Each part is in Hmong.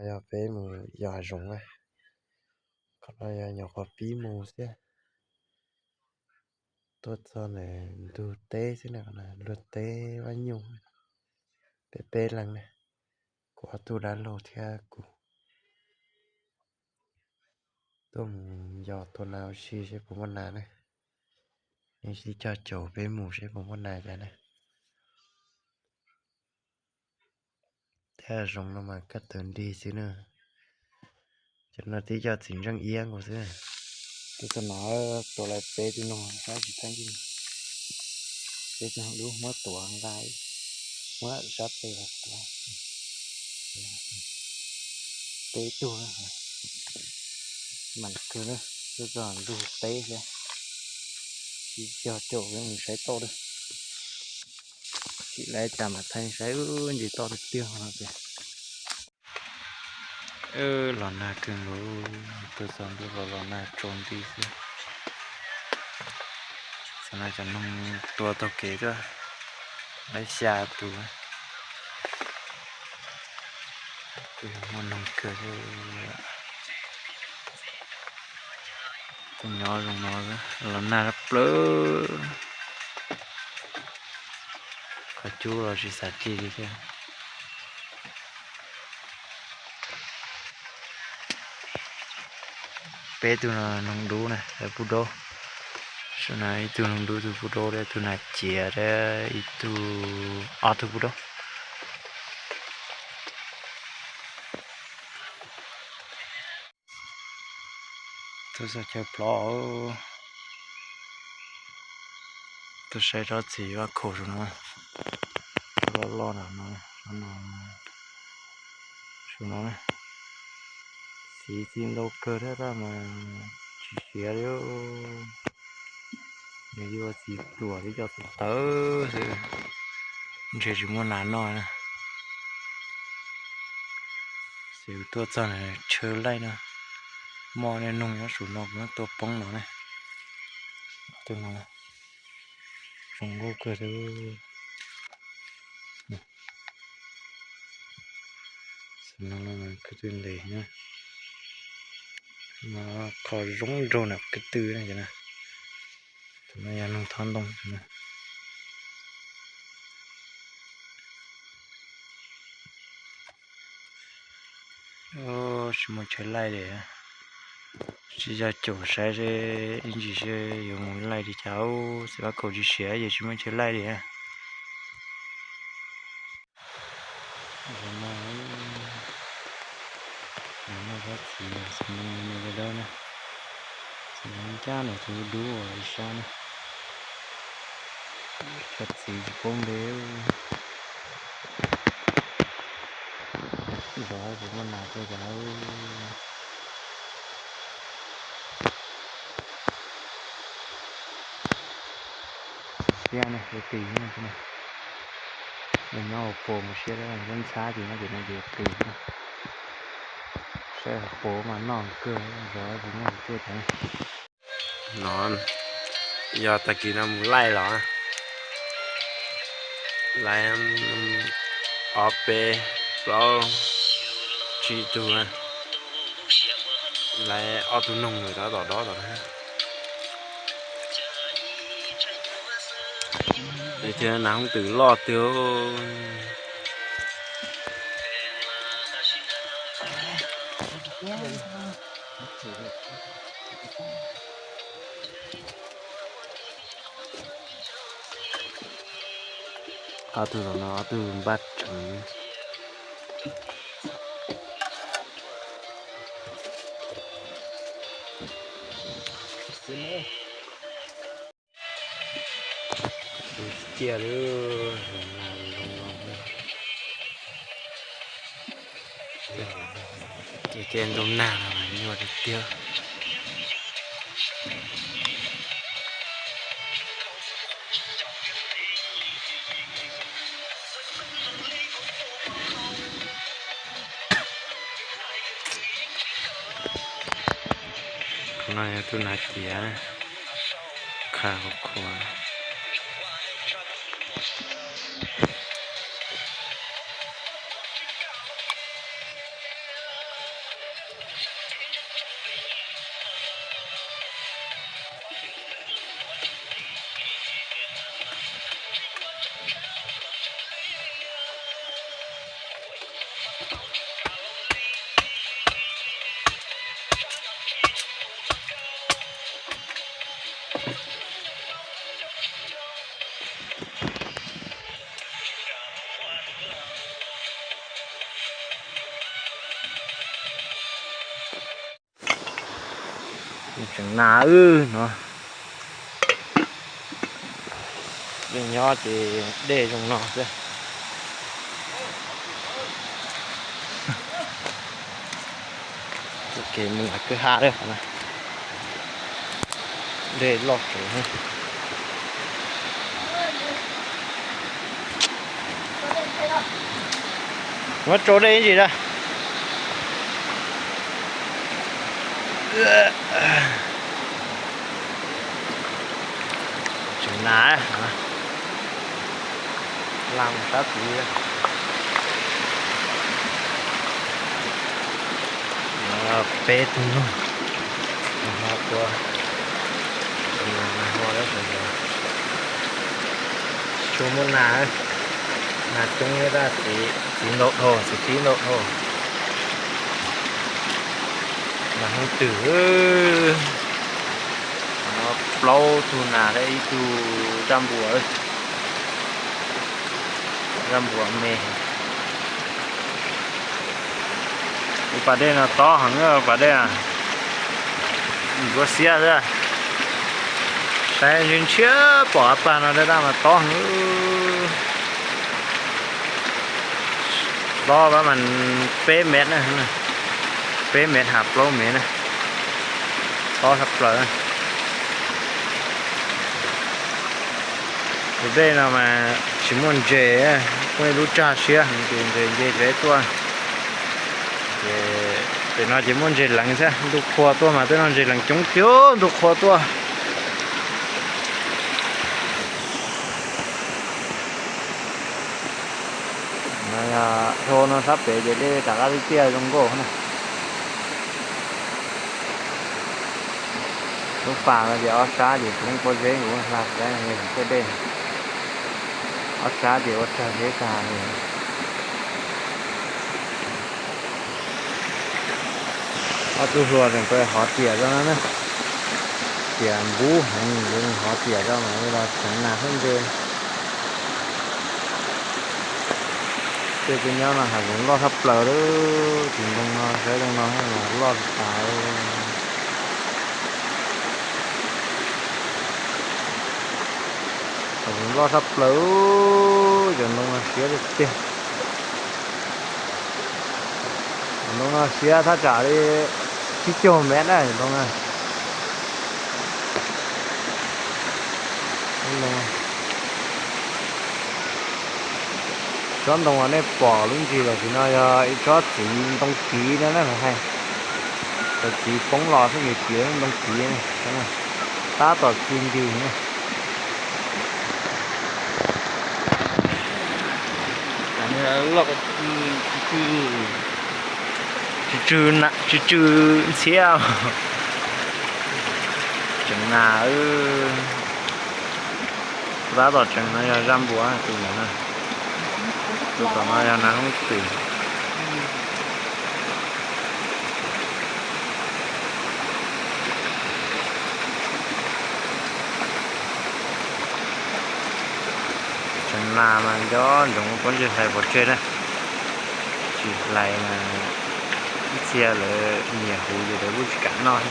Qhov no yog peb mus yos hav zoov na. Qhov no yog nyuam qhuav pib mus xwb. Tuaj txog ntawm ntug teb xwb na, qhov no luag teb Vaj Nyuj, peb peb leeg na, kuv ob tug dab laug thiab kuv. Tuaj mus yos tua nas ua si seb puas muaj nas na. Nej sib cog caum peb mus seb puas muaj nas cas na. Tej hav zoov no mas kaj tawv nrig xwb na. Cov no tib co txiv ntseej iab nkaus xwb. Tus no tua lawv peb tug no, sab tsis thab ntsej. Peb tug dub muab tuav nqa, muab sab pem los tuav. Peb tug, mam kawg na, tuaj txog ntug teb thiab. Sib cog caum peb mus saib toj na. Tsim lawv cas mas thaij saib ntsis toj tiag tiag no tiag. Los nag kawg nkaus, tuaj txog ntuj los los nag tsaus nti xwb. Xav no cov noog tua taug kev tuaj, lawv xya tus. Kuj yog muaj noog kawg thiab. Tuaj nyob zoo no los nag plawg. Qhov cub los tsis xav ci li thiab. Peb tug noog dub na, pub daub. Ib tug noog dub, ib tug pub daub, ib tug nas ciav thiab ib tug, ob tug pub daub. Tuaj txog chaw plov, tuaj saib tsob txiv vaj khaum saum no, loj loj no, saum no. Txiv txi ntau kawg thiab tab mas tsis siav li. Nws yuav txiv ruam li cov txawv tawv xwb, ntshe tsis muaj nas noj na. Xyov tuaj txog na, chaw laij no, muaj niag noog nyob saum no kuv muab tua poob no ne. Tus no zoo nkauj kawg thiab. Xyov no khwb twj ntes na, qhov zoo nraug na khwb twj na. Tus no yog noog thob ntoo. Tsis muaj chaw laij li, tsis yog caum saib seb ib ntsis seb yuav mus laij li cas, txiv vaj khaum tsis siav ces tsis muaj chaw laij li. Noj tsob txiv, txiv no dawb dawb na, txiv no ncaj nws tus dub ua ib sab na. Tsob txiv tsis paub npe, zov puas muaj nas tuaj cas. Siab ne, ua qis ne. Nyob hauv paus mus siab, nyob ntxhab ces nyob ces no ces ua qis. Saib hauv paus mas noj kawg, zov puas muaj tuaj cas. No yog tag kis no mus laij los, laij ob peb plaub tsib tug, laij ob tug noog tab tom dob tom na. Thiab nas hoob twm loj twg. Ob tug tom no ob tug npaj tsees. Cia lawm, ces ces ntoo nag no mas nyuaj tiag tiag. Qhov no yog tus nas ciav, qha qhuav qhuav. Tseem nas wb no, yeej nyob ces dej zoo no xwb. Ua ke mus kwj ha lawm, dej loj kawg. Muab tso dej ib ntsis da. Tseem nas, la mus sab tid. Peb tug noog, ho tua, ho, tsis tshua muaj nas, nas coob thiab tab sis txiv ntau dhau, txiv qib ntau dhau. Nas hoob twm, plaub tug nas thiab ib tug dab npua, dab npua me. Tus pas dej no tob heev, pas dej ntsuab xiab xwb. Saib ntshiab ntshiab pom av pag no dab dab mas tob heev. Tob pab mas peb mev na, peb mev has plaub mev na. Tob tshaj plaws. Tus dej no mas tsis muaj ntses, muaj ib lub tsag siab ces ntses nce tsev tuaj. Ces pem no ces muaj ntses leev xwb, ntuj qhua tuaj mas tej no ntses leev coob tiag, ntuj qhua tuaj. Hlo no sab pem ces dej rov qab tiaj zoo nkauj na. Lub pas no ces ob sab ces tsis muaj pob zeb, kuv hla saib tej dej. Ob sab ces ua tsag zeb tag li. Ob tug hluas tseem hov tiam zoj no na. Tiam npub heev, hov tiam zoj mas los tseev nas hauv ntej. Tej peb nyob no hav zoov loj tshaj plaws lawm, tus ntoo no saib zoo no mas loj tas. Hav zoov loj tshaj plaws, cov ntoo no siab tiag tiag. Ntoo no siab thaj tsam li tsib caug mev na ntoo na. Tsob ntoo uas nej pom lub ntsis los sis no yog ib tsob txiv ntoo kiv na na hais. Cov txiv poob los xwb ces kiv ntoo kiv, tab tom txi ntws na. Tsis tsw ntxhiab. Tseev nas, tab tom tseev no yog zaj npua tus ntawd na. Tus tom no yog nas hoob twm. Tseev nas mas nco ntsoov pob ntseg hlais pov tseg na. Tsis hlais mas ib txhia lawv nyiam huv ces lawv kuj tsis kam noj.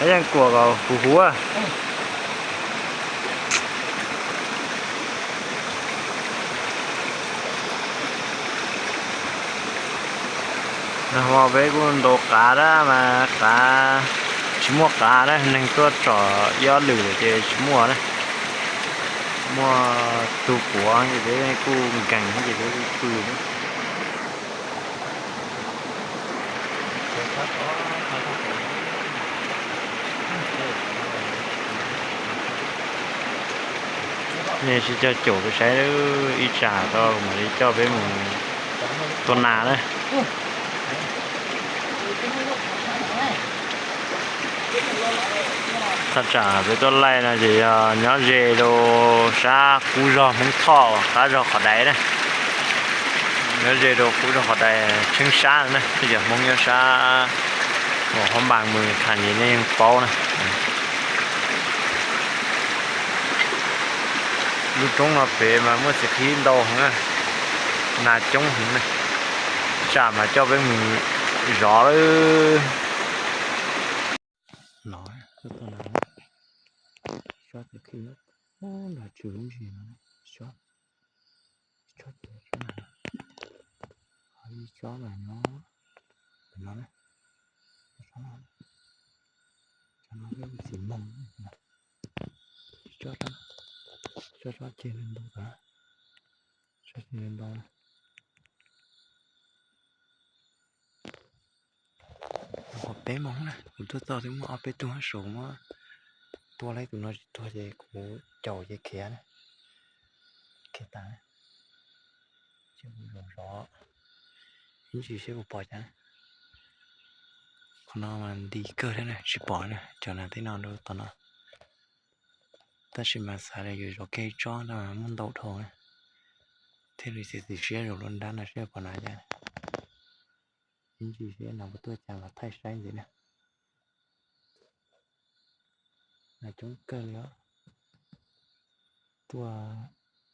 Yeej kuam kom huv huv. Nag hmo peb kuj ntaus qav dab mas qav, tsis muaj qav na, neeg tuaj tsom ib ob lwm lawm ces tsis muaj na. Muaj tug puav ces peb kuj nkees ces peb kuj pw na. Nej sib cog caum peb saib, ib tsam tau mam li coj peb mus tua nas na. Thaj tsam peb tuaj laij no ces yog nyob ze rau sab qub zog Hmoob Thoj qab zog Qhov Dais na. Nyob ze rau qub zog Qhov Dais tsheeb sab na, yog Hmoob nyob sab uas Hmoob Npas mus khas ces nej yeej paub na. Lub roob no pem mas muaj txiv qhib ntau heev na, nas coob heev na. Tsam mas coj peb mus zov lawm. Ub, nrog tswv lub ntsis no, tsob, tsob ces tsob na, ho ib tsob mas nyob ntawm no na, tsob no, tsob no peb hu txiv moog, tsob, tsob, tsob ceg ntau ntau, tsob ceg ntau ntau na. Qhov peb moog na, kuv tuaj txog twb muaj ob peb tug saum muab tua, lawv tus no tsis tuag ces kuv caum ces khiav na, khiav tas na. Seb kuv zov zov ib ntsis seb puas pom cas na. Qhov no mas nti kawg thiab na, tsis pom na, cov nas tej no rau tom no. Tab sis mas xav tias yuav zov kiag ib tsob no muaj ntau dhau na, thiaj li txiav txim siab zov lub nrab no seb pom nas cas. Ib ntsis seb nas puas tuaj cas los thaij saib ntxiv na. Nas coob kawg li os. Tuaj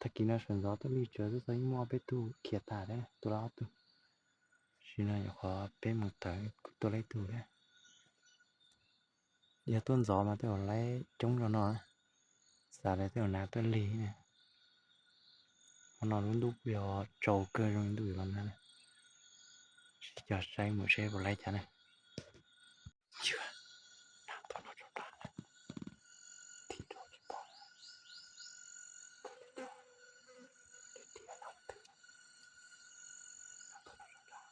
tag kis no sawv ntxov tuaj lij tsawv tuaj txog yeej muaj ob peb tug khiav tas thiab, tua lawm ob tug. Sim no nyuam qhuav peb moos tawm kuj tua lawm ib tug thiab. Yog tuaj ntxov mas tej zaum lawv coob zog no, xav tias tej zaum nas tuaj lig na. Hmo no lub ntuj kuj yog tsaus kawg zoo li ntuj yuav los nag na. Sib cog saib mus seb puas laib cas na. Yog, nas tuaj no tso nrad na, thim dhau tsis pom, tias tias no twg, nas tuaj no tso nrad,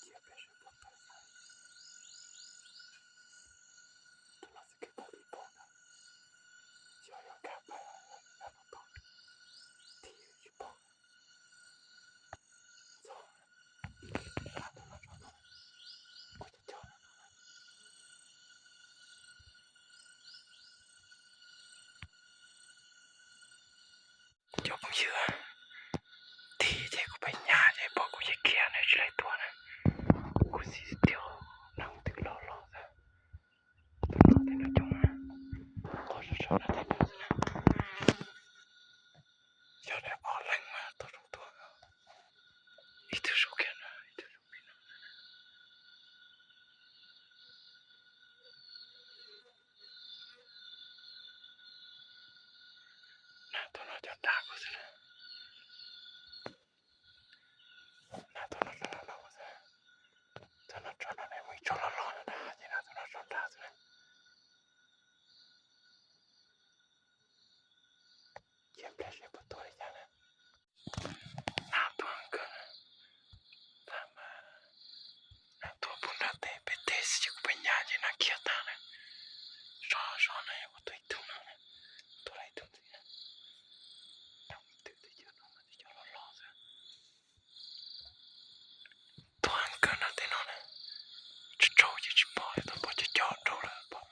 cia peb sawv puag pawg xwb. Tus no txij kiag pawg tib pawg na, xyov yog nkag pawg los yog no tod, thim tsis pom. Txog, tus no tso no, ua cov cov no. Cov phooj ywg, thim ces kuv pheej nyas ces pom kuv ces khiav na, tsis laib tua na. Kuv xib tiag, nas twg loj loj xwb. Tus no tej no coob na, qhov sov sov no tej no xwb na. Yog daim ob leeg mas tau zoo tua, ib tug saum kiag no, ib tug saum pem no. Nas tuaj no cov nrad kuv xwb na. Nas tuaj no tso no no xwb. Txog no tso no ne, muaj ib tsob loj loj no na, ces nas tuaj no tso nrad xwb na. Cia pliag seb puas tuag li cas na. Nas tuaj kawg na. Tab mas nas tuaj puag nrad teb peb teb xwb ces kuv pheej nyas ces nas khiav tag na. Sov sov no yog kuv tuaj ib tug no na, tuaj lawm ib tug ntxiv na. Twb twb cov no mas twb cov loj loj xwb. Tuag kawg no tej no na, tsis raug ces tsis pom, tau pom cov cov raug lawm, pom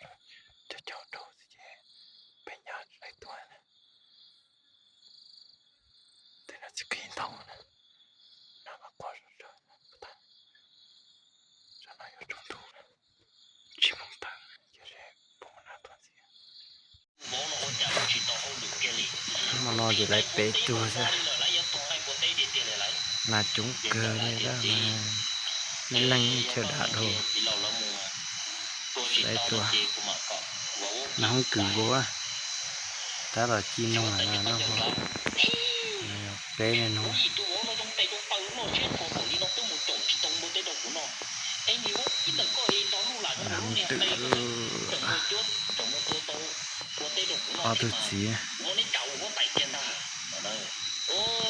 cov cov raug xwb ces pheej nyas tsis laib tua na. Tej no txiv qhib ntau na, nas mas quaj sawv sawv na, puas tag. Tsam no yuav tsaus ntuj na, tsis moog tawm, cia seb puas muaj nas tuaj ntxiv. Hmo no ces lawv peb tug xwb, nas coob kawg li tab mas ib leeg chawj dav dhau, tsis laib tua. Nas hoob kws vau, tab tom ci noog no, peb leeg noog. Nas hoob twm, ob tug txiv,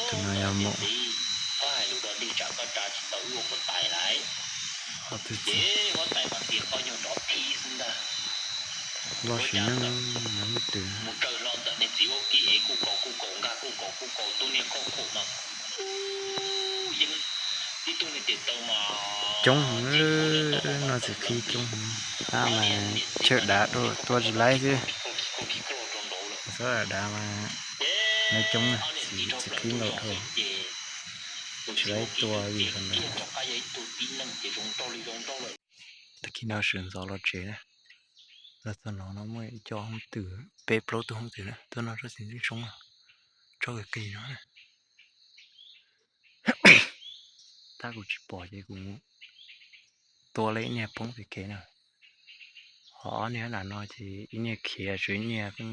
tus no yog maum, ob tug txiv. Loj sim neej, nas hoob twm. Coob heev, no txiv qhib coob heev, tab mas chawj dav dhau tua tsis laib xwb. Txhob dav mas lawv coob, txiv qhib ntau dhau, tsis laib tua vim qhov ntawd. Tag kis no sawv ntxov los tsev na, los txog no no muaj ib co hoob twm, peb plaub tug hoob twm na, tuaj noj tsob txiv ntxhib soob, tsob kawg kiag no na. Tab kuv tsis pom ces kuv tua lawm ib niag poob pem kev na. Qhov ob niag nram no ces ib niag khiav, tsuas ib niag pheej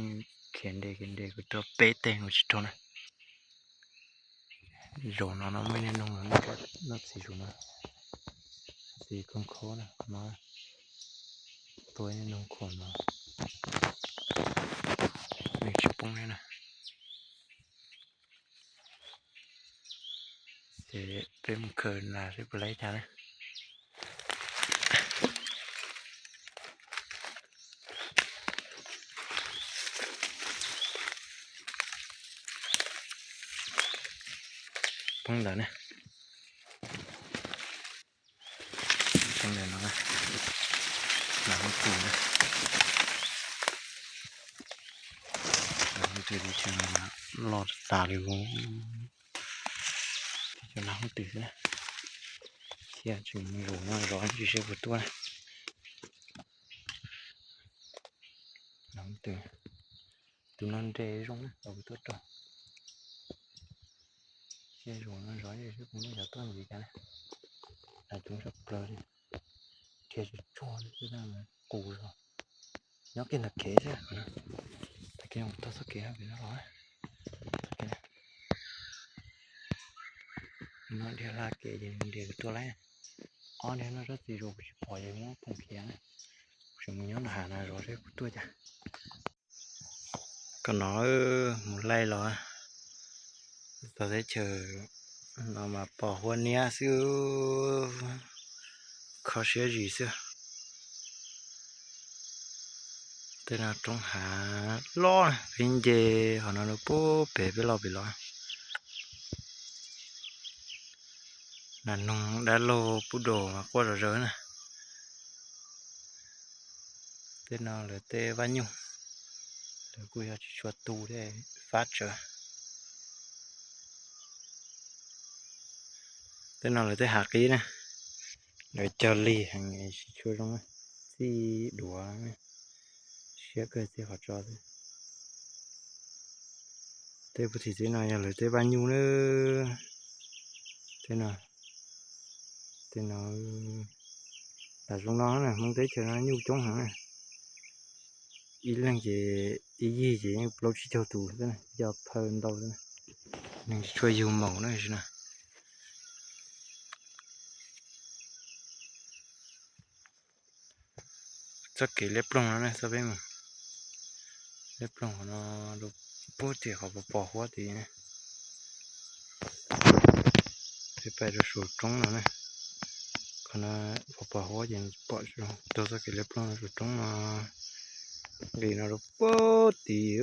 khiav nres khiav nres, kuv tua peb teg kuv tsis raug na. Zaum no no muaj niag noog, noj txiv zaum no, txiv khob khob na, qhov no tua niag noog khuam no, nws tsis poob thiab na. Ces peb mus khaws nas seb puas laib cas na. Poob ntawd na. Poob ntawd no, nas hub twm na. Nas hub twm, loj tas li. Cov nas hub twm xwb na. Thiab tseem mus zaum no zov ntsis seb puas tuaj na. Nas hub twm, tus no nres zoo na, los kuv tuaj rau. Thiab zaum no zov ntsis seb puas muaj cov tuaj ntxiv cas na. Nas coob tshaj plaws li, dhia tsuag tsuag li, qus zog. Nyob kiag ntawm kev xwb. Tag kis kuv taug txoj kev no pem no los. No dhia hla kev ces nws nres kuv tuaj lauj. Ob niag no tsob txiv zaum kuv tsis pom ces muab phoom khiav na. Kuv tseem mus nyob nram hav no zov seb puas tuaj cas. Koj no mus laij los txog teb chaws no mas pom huab niab xwb, kho siab zis xwb. Tej no roob hav loj, peb nce qhov no rau puag pem peb los pem los. Nas noog dab laug pub dos mas quaj zom zaws na. Tej no lawv tej vaj nyuj, lawv kuj yog tsis tshua tu thiab, fab tsawv. Tej no lawv tej hav qib na, lawv cog lig heev tsis tshua zoo, txij duav siab kawg txij qhov tso xwb. Tej puag tim txij no yog lawv tej vaj nyuj na. Tej no, tej no, tam zoo no na, Hmoob teb chaws no nyuj coob heev na. Ib leeg ces ib yig ces yeej plaub tsib caug tus xwb, cov phaw ntau xwb, neeg tsis tshua yug maum na. Txoj kev liab ploog no ne, txoj peb mus liab ploog qhov no rau puag tim qhov pos pos huab tid. Peb pais rau saum roob no ne, qhov no pos pos huab ces pom taug txoj kev liab ploog rau saum roob no, nqis no rau puag tid.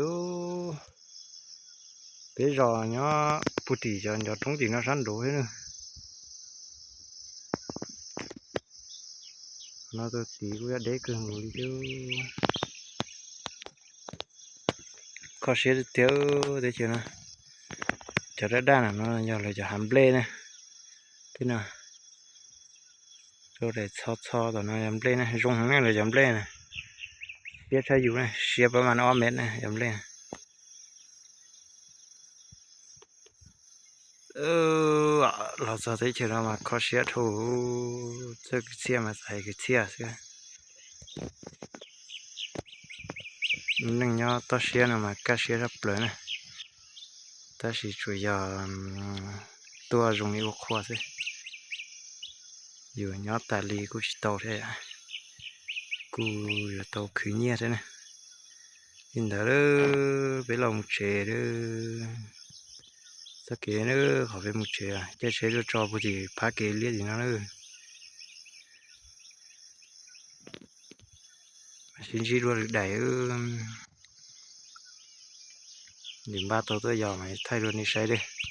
Peb zos nyob puag tim cov ncov roob tim no sab nraud thiab na. No tuaj tid kuj yog deb kawg nkaus li thiab. Kho siab tiag tiag teb chaws no. Cov daj daj no yog lawv cov hav nplej na. Tej no rau daim txho txho tom no yog nplej na, zoo heev na lawv cov nplej na. Siab tshaj yus na, siab pab mas ob mev na cov nplej na. Los txog teb chaws no mas kho siab dhau, txawj kwv txhiaj mas txawj hais kwv txhiaj xwb. Neej nyob toj siab no mas kaj siab tshaj plaws na, tab sis tsuas yog tuaj zoo li ua qhua xwb. Yus nyob tas li kuj tsis tau thiab, kuj yuav tau khwv nyiaj thiab na. Li ntawd peb los mus tsev lawm. Txoj kev na, qhov peb mus tsev, caij tsheb tuaj tso puag tim phab kev liab tim no lawm. Sib ntsib dua lwm daim, lwm npaj tau tuaj yos mas thaij rau nej saib li.